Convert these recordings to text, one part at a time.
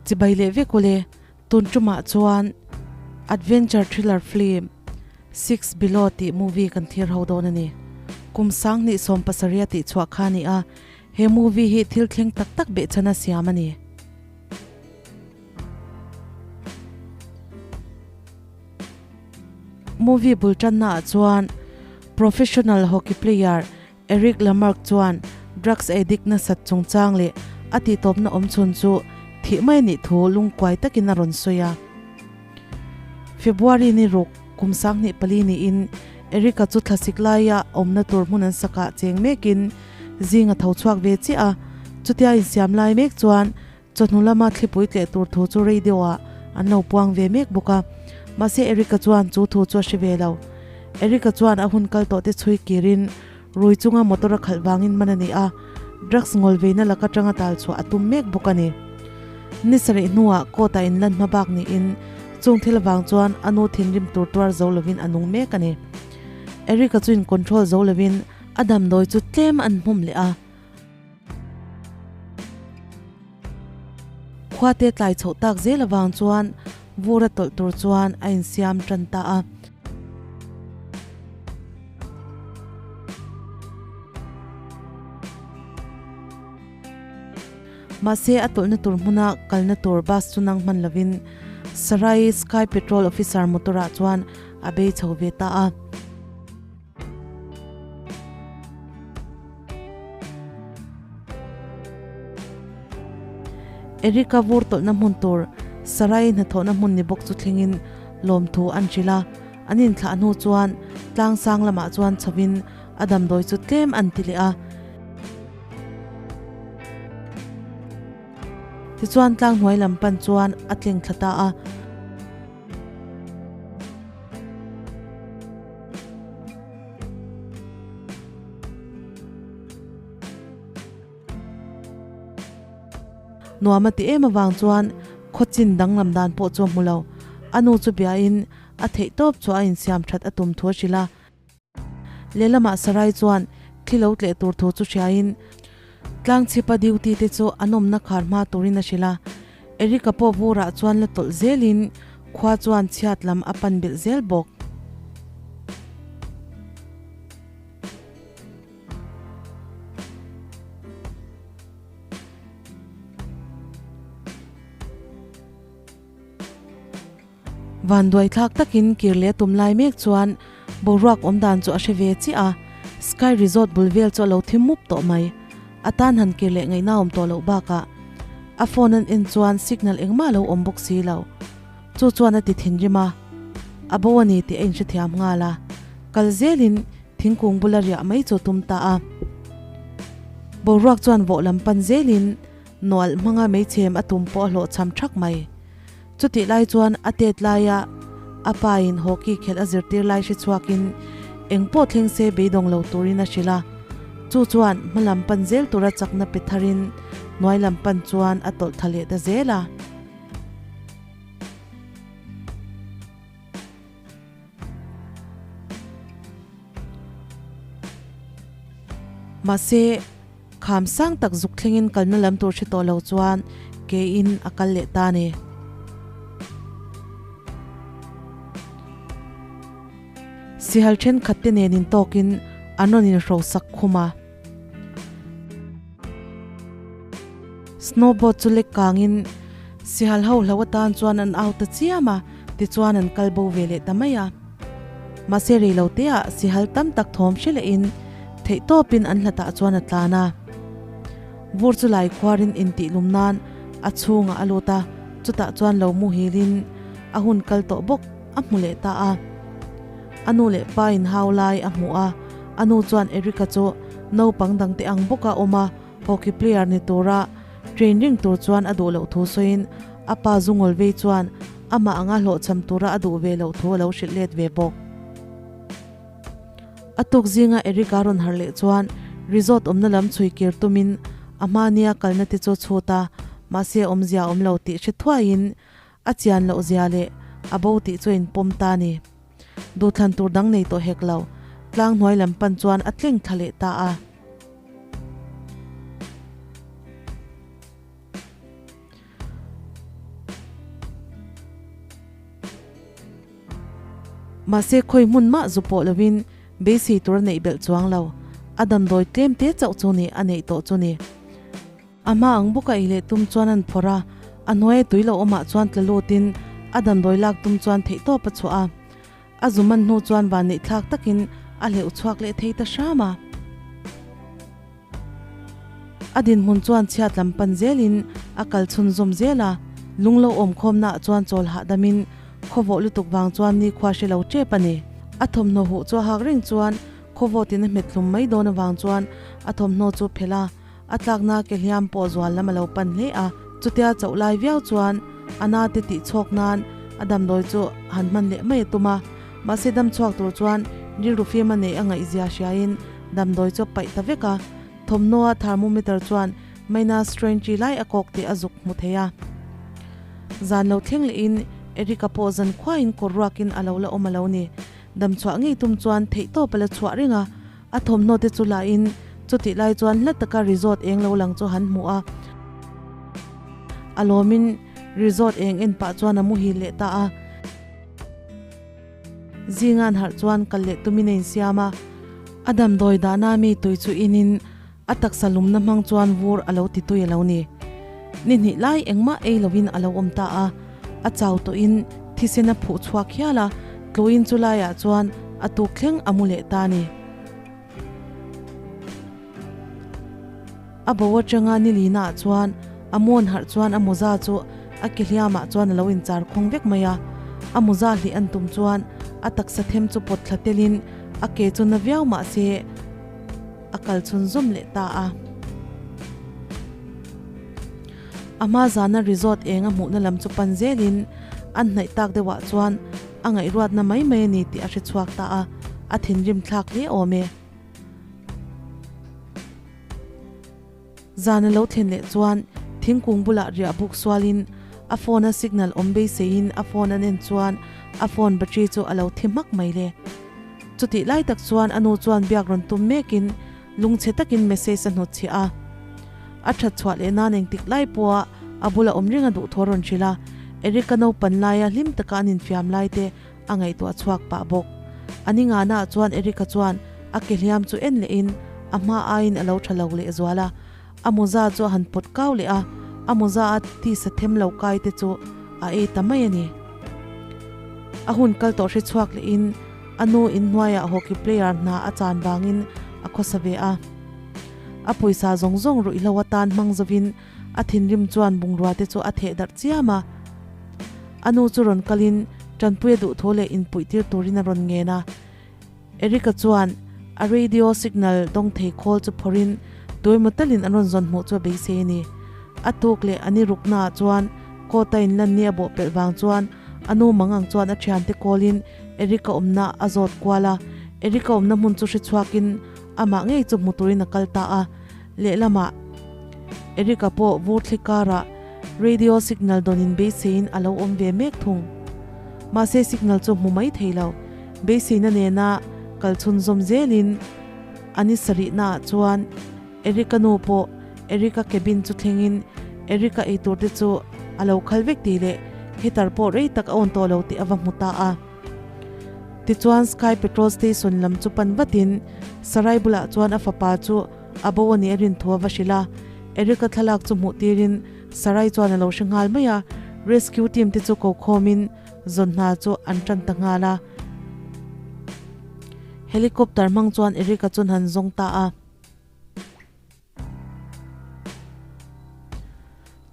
Chibai leh vek ule, tun tumah chuan adventure thriller film Six Below tih movie kan thlir ho dawn a ni. Kum 2017 a tihchhuah kha a ni a, he movie hi thil thleng tak tak behchhana siam a ni. Movie bul tannaah chuan professional hockey player Eric Lamarck chuan drugs addict nasat chungchang leh a tihtawpna awmchhun chu thih mai anih thu lungkuai takin a rawn sawi a. February ni ruk kum 24 niin Eric-a chu thlasik laia awmna tur hmun an sakah cheng mekin zing a tho chhuak ve chiah a, chutia insiam lai mek chuan Chawhnu lama thlipui tleh tur thu chu radio ah an lo puang ve mek bawk a, mahse Eric-a chuan chu thu chu a hre ve lo. Eric-a chuan a hun kal tawh te chhui kirin rui chunga motor a khalh vangin man a ni a, drugs ngawl veina lak atanga tal chhuah a tum mek bawk a ni. Ni sarih hnuah court ah inlan hma bak niin chung thil avang chuan a nu thinrim tur tuar zo lovin a nung mek a ni. Eric-a chu in control zo lovin a damdawi chu tlem an hmawm leh a. Khuate tlai chhoh tak zel avang chuan vur a tawlh tur chuan a insiam tan ta a. Mahse a tawlhna tur hmuna kalna tur bus chu nang hman lovin Sarai Sky Patrol officer motor ah chuan a bei chho ve ta a. Erica vur tawlhna hmun tur Sarai hnathawhna hmun ni bawk chu thlengin lawmthu an hrilh a, an inthlah hnu chuan tlang sang lamah chuan chhovin a damdawi chu tlem an ti leh a. Tichuan tlang hnuai lam pan chuan a tleng thla ta a. Nuam a ti em avang chuan khawchin danglam dan pawh chu a hmu lo. A nu chu biain a theih tawp chu a insiam that a tum thu a hrilh a. Lehlamah Sarai chuan thli lo tleh tur thu chu hriain tlangchhipa duty te chu an awmna khar hma turin a hrilh a. Eric-a pawh vurah chuan la tawlh zelin khua chuan chhiat lam a pan belh zel bawk. Vanduai thlak takin kir leh tum lai mek chuan boruak awm dan chu a hre ve chiah a, Sky Resort bul vel chu a lo thim mup tawh mai. A tan han kir leh ngaihna awm tawh loh bakah a phone an en chuan signal engmah a lo awm bawk si lo. Chu chuan a ti thinrim a, a bo a ni tih a inhrethiam nghal a, kal zelin thingkung bula riah mai chu a tum ta a. Boruak chuan vawh lam pan zelin nawlh hmanga meichhem a tum pawh a hlawhchham thak mai. Chutih lai chuan a tet laia a pa in hockey khelh a zirtir lai hre chhuakin eng pawh thleng se beidawng lo turin a hrilh a. Chu chuan hma lam pan zel tura chakna pe tharin hnuai lam pan chuan a tawlh tha leh ta zel a. Mahse, kham sang tak zuk thlengin kalna lam tur hre tawh lo chuan ke in a kal leh ta a ni. Sihal thenkhat te nen intawkin an rawn inhrosak khum a. Snowboard chu lek kangin sihal ho hlo atan chuan an au ta chiam a, tichuan an kal bo ve leh ta mai a. Mahse rei lo te ah sihal tam tak thawm hre lehin theih tawpin an hlatah chuan a tlan a. Vur chu lai khuarin intih lum nan a chhungah a lut a, chutah chuan lo muhilin a hun kal tawh bawk a hmu leh ta a. A nu leh pa in hau lai a hmuh a, a nu chuan Erica chu naupang dangte ang bawka awm a, hockey player ni tura train ring tur chuan a duh loh thu sawiin a pa Zungawlvei chuan amah anga hlawhchham tura a duh ve loh thu a lo hrilh let ve bawk. A tuk zinga Erica rawn harh leh chuan resort awmna lam chhui kir tumin a hmania kalna te chu chhut a, mahse awmzia a awm lo tih hre thuaiin A chian loh zia leh a bo tih chu a inpawm ta a ni. Duhthlan tur dang nei tawh hek lo, tlang hnuai lam pan chuan a tleng thla leh ta a. Mahse khawi hmun mah zu pawh lovin beisei tur a neih belh chuang lo. A damdawi tlem te chauh chu ni a neih tawh chu ni. A hma ang bawk a ei leh tum chuan an phawrh a, a hnuaia tui lo awmah chuan tla lutin a damdawi lak tum chuan theihtawp a chhuah a. A zu man hnu chuan vanneih thlak takin a hleuh chhuak leh thei ta hram a. A dinhmun chuan chhiat lam pan zelin a kal chhunzawm zel a, lung lo awm khawmnaah chuan chawl hahdamin khawvawh lutuk vang chuan nikhua hre lo tep a ni. A thawmhnaw huh chu a hak reng chuan khawvawtin a hmet hlum mai dawn avang chuan a thawmhnaw chu phelh a, a tlakna ke hliam pawh zual lam a lo pan hle a. Chutia chauh lai viau chuan a nate tih chhawk nan a damdawi chu han hman leh mai a tum a, mahse dam chhuak tur chuan rilru fim a neih a ngaihzia hriain damdawi chu a paih ta vek a. Thawmhnaw a thermometer chuan minus 20 lai a kawk tih a zuk hmu thei a. Zan lo thleng lehin Eric-a pawh zan khuaiin kawr ruakin a lo la awm a lo ni. Dam chhuah ngei tum chuan theihtawp a la chhuah reng a, a thawmhnaw te chu lahin chutih lai chuan hla taka resort eng lo lang chu han hmu a. A lawmin resort eng en pah chuan a muhil leh ta a. Zingan harh chuan kal leh tumin a insiam a, a damdawi dahna mi tui chu inin a taksa lumna hmang chuan vur a lo ti tui a lo ni. Ni hnih lai engmah ei loin a lo awm ta a, a chau tawhin thisen a phuh chhuak hial a, tluin chu laiah chuan a tuk thleng a mu leh ta a ni. A bo atanga ni linaah chuan a mawn harh chuan a mawza chu a ke hliamah chuan a lo inchar khawng vek mai a. A mawza hlih an tum chuan a taksa them chu pawt thla telin a ke chu na viau mah se a kal chhun zawm leh ta a. A hma zana resort eng a hmuhna lam chu pan zelin an hnaih tak deuhah chuan a ngaihruatna mai mai a ni tih a hre chhuak ta a, a thinrim thlak hle awm e. Zan a lo thlen leh chuan thingkung bulah riah buk sualin a phone a signal awm beiseiin a phone an en chuan a phone battery chu a lo thi hmak mai le. Chutih lai tak chuan a nu chuan biak rawn tum mekin lungchhe takin message a hnawtchhiah a. A that chhuah leh nan engtik lai pawha a bula awm reng a duhthaw rawn hrilh a, Eric-a naupan laia hlim taka an infiam lai te a ngaihtuah chhuak pah bawk. A ni ngana ah chuan Eric-a chuan a ke hliam chu en lehin a hma aiin a lo tha lo leh zual a, a mawza chu a han pawt kau leh a, a mawza a tisa them lo kai te chu a ei ta mai a ni. A hun kal tawh hre chhuak lehin a nu inhnuaiah hockey player hna a chan vangin a khawsa ve a. A pawisa zawng zawng ruihhlo atan hmang zovin a thinrim chuan bungrua te chu a theh darh chiam a. A nu chu rawn kalin tanpui a duh thaw leh inpuih tir turin a rawn ngen a. Eric-a chuan a radio signal dawng thei khawl chu phawrhin tuemaw talin an rawn zawn hmuh chu a beisei a ni. A tuk leh a ni ruknaah chuan court-a inlan ni a bawhpelh vang chuan a nu mang ang chuan a thiante kawlin Eric-a awmna a zawt kual a. Eric-a awmna hmun chu hre chhuakin amah ngei chu hmu turin a kal ta a. Lehlamah Eric-a pawh vur thli karah radio signal dawnin beiseiin a lo awm ve mek thung. Mahse signal chu hmu mai thei lo. Beiseina nena kal chhunzawm zelin a ni sarihnaah chuan Eric-a nu pawh Eric-a cabin chu thlengin Eric-a eitur te chu a lo khal vek tih leh heater pawh rei tak a awn tawh lo tih a va hmu ta a. Tichuan Sky Petrol Station lam chu pan vatin Sarai bulah chuan a fapa chu a bo a nih a rin thu a va hrilh a. Eric-a thlalak chu hmuh tirin Sarai chuan a lo hre nghal mai a, rescue team te chu ko khawmin zawn hna chu an tan ta nghal a. Helicopter hmang chuan Eric-a chuan han zawng ta a.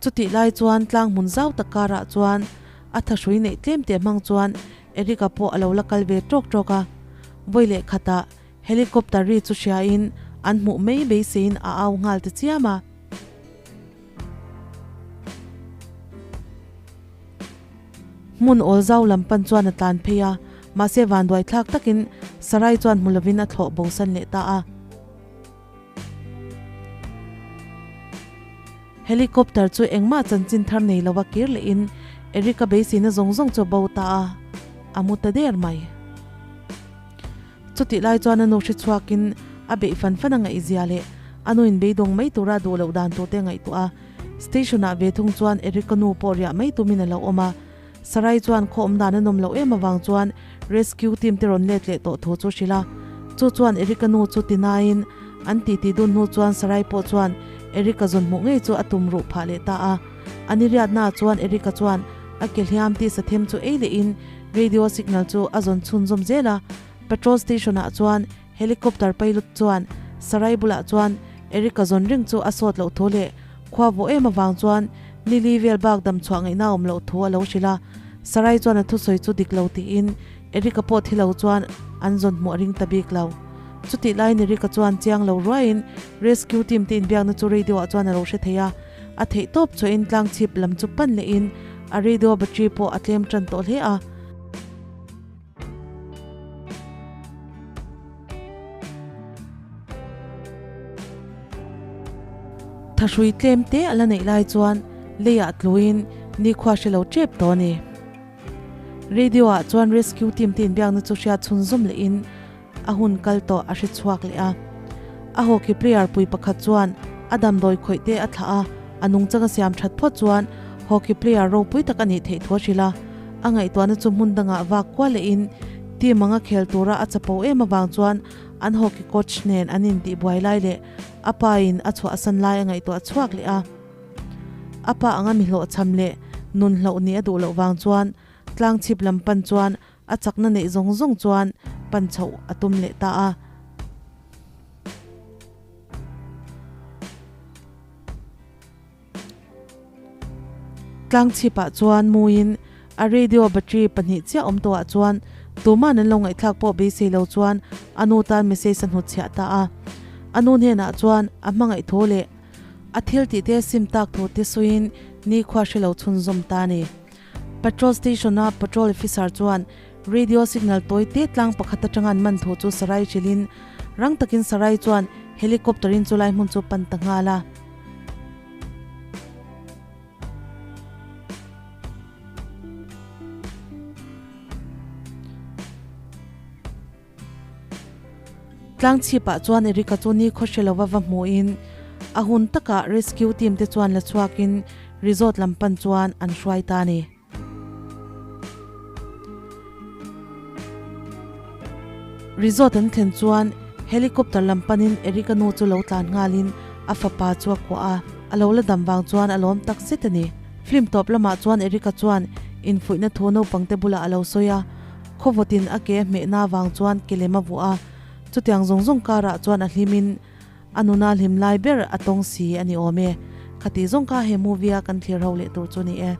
Chutih lai chuan tlang hmun zau tak karah chuan a thahrui neih tlem teh hmang chuan Eric-a pawh a lo la kal ve tawk tawk a. Vawi leh khatah helicopter ri chu hriain an hmuh mai beiseiin a au nghal ta chiam a. Hmun awl zau lam pan chuan a tlan phei a, mahse vanduai thlak takin Sarai chuan hmu lovin a thlawh bosan leh ta a. Helicopter chu engmah chanchin thar nei lova kir lehin Eric-a beiseina zawng zawng chu a bo ta a, a mu ta der mai. Chutih lai chuan a nu hre chhuakin a beih fan fan a ngaihzia leh a nuin beidawng mai tura duh loh dan turte a ngaihtuah a. Station-ah ve thung chuan Eric-a nu pawh riah mai tumin a lo awm a. Sarai chuan khaw awm dan a nawm loh em avang chuan rescue team te rawn let leh tawh thu chu hrilh a. Chu chuan Eric-a nu chu ti naiin an titi dun hnu chuan Sarai pawh chuan Eric-a zawn hmuh ngei chu a tum ruh phah leh ta a. A ni riatnaah chuan Eric-a chuan a ke hliam tih sathem chu ei lehin radio signal chu a zawn chhunzawm zel a. Petrol station ah chuan Helicopter pilot chuan Sarai bulah chuan Eric-a zawn reng chu a sawt loh thu leh khua vawh em avang chuan nili vel bak dam chhuah ngaihna awm loh thu a lo hrilh a. Sarai chuan a thusawi chu dik lo tiin Eric-a pawh thi lo chuan an zawn hmuh a ring ta bik lo. Chutih laiin Eric-a chuan chiang lo ruaiin rescue team te inbiakna chu radio ah chuan a lo hre thei a. A theih tawp chhuahin tlang chhip lam chu pan lehin a radio battery pawh a tlem tan tawh hle a. Thahrui tlem te a la neih lai chuan leiah tluin nikhua hre lo tep tawh a ni. Radio ah chuan rescue team te inbiakna chu hriat chhunzawm lehin a hun kal tawh a hre chhuak leh a. A hockey player pui pakhat chuan a damdawi khawih te a thlah a, a nungchang a siam that phawt chuan hockey player ropui tak a nih theih thu a hrilh a. A ngaihtuahna chu hmun dangah vak kual lehin team anga khel tura a chapo em avang chuan an hockey coach nen an intihbuai lai leh a pa in a chhuahsan lai a ngaihtuah chhuak leh a. A pa anga mi hlawhchham leh nun hloh nih a duh loh vang chuan tlang chhip lam pan chuan A chakna neih zawng zawng chuan pan chhoh a tum leh ta a. Tlangchhipah chuan muin a radio battery pahnih chiah awm tawhah chuan tuma'n an lo ngaihthlak pawh beisei lo chuan a nu tan message a hnutchhiah ta a. A nu hnenah chuan a hmangaih thu leh a thil tihte sim tak thu te sawiin nikhua hre lo chhunzawm ta a ni. Patrol station-a patrol officer chuan radio signal tawi te tlang pakhat atanga an man thu chu Sarai hrilhin rang takin Sarai chuan helicopter-in chulai hmun chu pan ta nghal a. Tlang chhipah chuan Erika chu ni khaw hre lova va hmuhin a hun takah rescue team te chuan la chhuakin resort lam pan chuan an hruai ta a ni. Resort an thlen chuan helicopter lam panin Erika nu chu lo tlan nghalin a fapa chu a kuah a, a lo la dam vang chuan a lawm tak zet a ni. Film tawp lamah chuan Erika chuan infuihna thu naupangte bulah a lo sawi a. Khawvawtin a ke a hmehna avang chuan ke lem a vuah a, chutiang zawng zawng karah chuan a hlimin a nuna hlim lai ber a tawng si a ni awm e. Khati zawng kha he movie a kan thlir ho leh tur chu ni e.